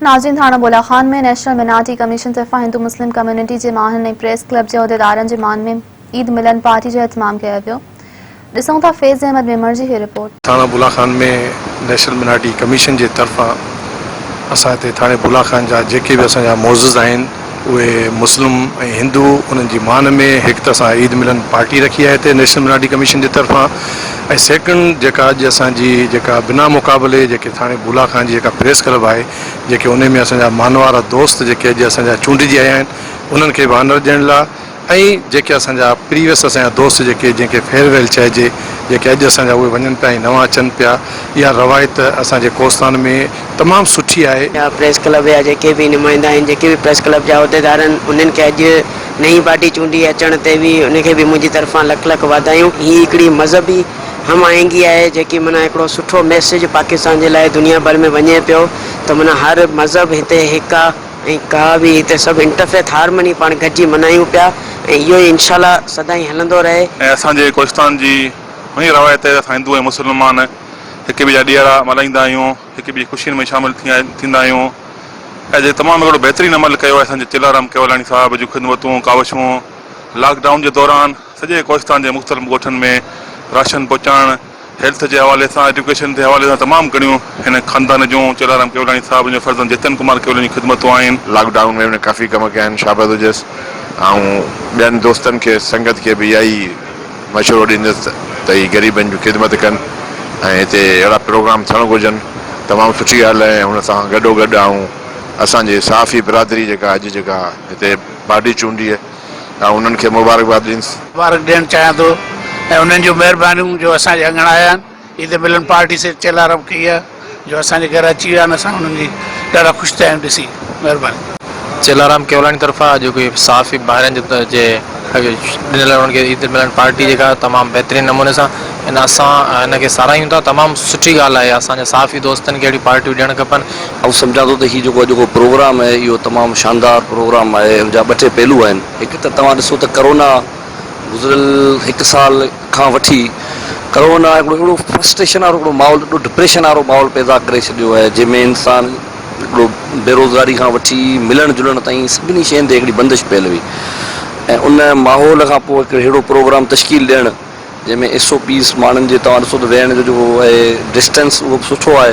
ناظرين ٿاڻو بولا Khan ۾ national minority commission طرفان هندو مسلم ڪميونٽي جي ماڻهن ۽ پريس ڪلب جي عهديدارن جي مان ۾ عيد ملن پارٽي جو اهتمام ڪيو ويو ڏسون ٿا فيض احمد ميمڻ جي هي رپورٽ. ٿاڻا بولا خان ۾ نيشنل مينارٽي ڪميشن جي طرفان اسان هتي ٿاڻي بولا خان جا جيڪي به اسان جا معزز آهن اهي مسلم ۽ هندو انهن جي مان ۾ هڪ ته اسان عيد ملن پارٽي رکي آهي هتي نيشنل مينارٽي ڪميشن جي طرفان ۽ سيڪنڊ جيڪا اڄ اسان جي جيڪا بنا مقابلي جيڪي ٿاڻي بولا خان جي جيڪا پريس ڪلب آهي جيڪي انهي ۾ اسان جا مانوارا دوست جيڪي اڄ اسان جا چونڊجي آيا آهن انهن کي به آنر ڏيڻ لا ۽ جيڪي اسان جا پريويس اسان جا دوست جيڪي جنهن کي فيئرويل چئجي جيڪي اڄ اسان جا اهي وڃن پيا ۽ نوان اچن پيا اها روايت اسان جي ڪوهستان ۾ تمام سٺي آهي. يا پريس ڪلب جا جيڪي به نمائندا آهن جيڪي به پريس ڪلب جا عهديدار آهن انهن کي اڄ نئين پارٽي چونڊي اچڻ تي به انهن کي به منهنجي طرفان لک لک واڌايون. هي هڪڙي مذهبي هم آهنگي آهي جيڪي معنيٰ هڪڙو سٺو ميسيج پاڪستان جي لاء دنيا ڀر ۾ وڃي پيو ته معنيٰ هر مذهب هتي هڪ آ ۽ ڪا به هتي سڀ انٽرفيٿ هارمني پاڻ گڏجي منايون پيا ۽ اهو ئي انشاء الله سدائين هلندو رهي. ۽ اسان جي ڪوهستان جي هونئن روايت آهي ته اسان هندو ۽ مسلمان هڪ ٻئي جا ڏيهاڙا ملهائيندا آهيون. هڪ ٻئي جي خوشين ۾ شامل ٿيندا آهيون ۽ جي تمام هڪڙو بهترين عمل ڪيو آهي اسان جي چيلارام ڪيولاڻي صاحب جون خدمتون ڪاوشون لاڪ ڊائون جي دوران سڄي ڪوهستان جي مختلف ڳوٺن ۾ راشن پهچائڻ هيلٿ جي حوالي سان ايجوڪيشن جي حوالي سان تمام گهڻيون هن خاندان جون چيلارام ڪيولاڻي صاحب جو فرزند جتن ڪمار ڪيولاڻي جون خدمتون آهن. لاڪ ڊائون ۾ هن ڪافي ڪم ڪيا آهن شابس هجيس آئون ٻين دوستن کي سنگت کي به اها ئي مشورو ڏيندس ته هي غريبن جون خدمت ڪن ۽ هتي اهڙا پروگرام ٿيڻ گهرجن تمام سٺي ڳالهه آهي ۽ ان سان گڏو گڏ آئون اسان جي صحافي برادري جيڪا اڄ جيڪا هتي باڊي چونڊي آئون انهن کي مبارڪباد ڏيندس. مبارڪ ڏيڻ چاهيان ٿو ۽ انهن جون مهربانيون جو اسان جي اڱڻ آيا آهن. عيد ملن پارٽي سي چيلارام ڪئي آ جو اسان جي گهر اچي ويا آهن اسان انهن جي ڏاڍا خوش ٿيا آهيون ڏسي مهرباني. چيلارام ڪيولاڻي طرفان اڄوڪي صحافي ڀائرن جي جي ڏنل انهن کي عيد ملن پارٽي جيڪا تمام بهترين نموني سان ان اسان ان کي ساراهيون ٿا تمام سٺي ڳالهه آهي اسان جي صحافي دوستن کي اهڙيون پارٽيون ڏيڻ کپن. آئون سمجهان ٿو ته هي جيڪو اڄوڪو پروگرام آهي اهو تمام شاندار پروگرام آهي ان جا ٻه ٽي پهلو آهن هڪ ته توهان ڏسو ته ڪرونا گذريل هڪ سال کان وٺي ڪرونا هڪڙو اهڙو فرسٽريشن وارو هڪڙو ماحول ايڏو ڊپريشن وارو ماحول پيدا ڪري ڇڏيو آهي جنهن ۾ انسان هڪڙو بيروزگاري کان وٺي ملڻ جلڻ تائين سڀني شين تي هڪڙي بندش پيل هئي ۽ ان ماحول کان پوء هڪ اهڙو پروگرام تشڪيل ڏيڻ جنهن ۾ ايس او پيز ماڻهن جي توهان ڏسو ته ويهڻ جو جيڪو آهي ڊسٽنس اهو به سٺو آهي.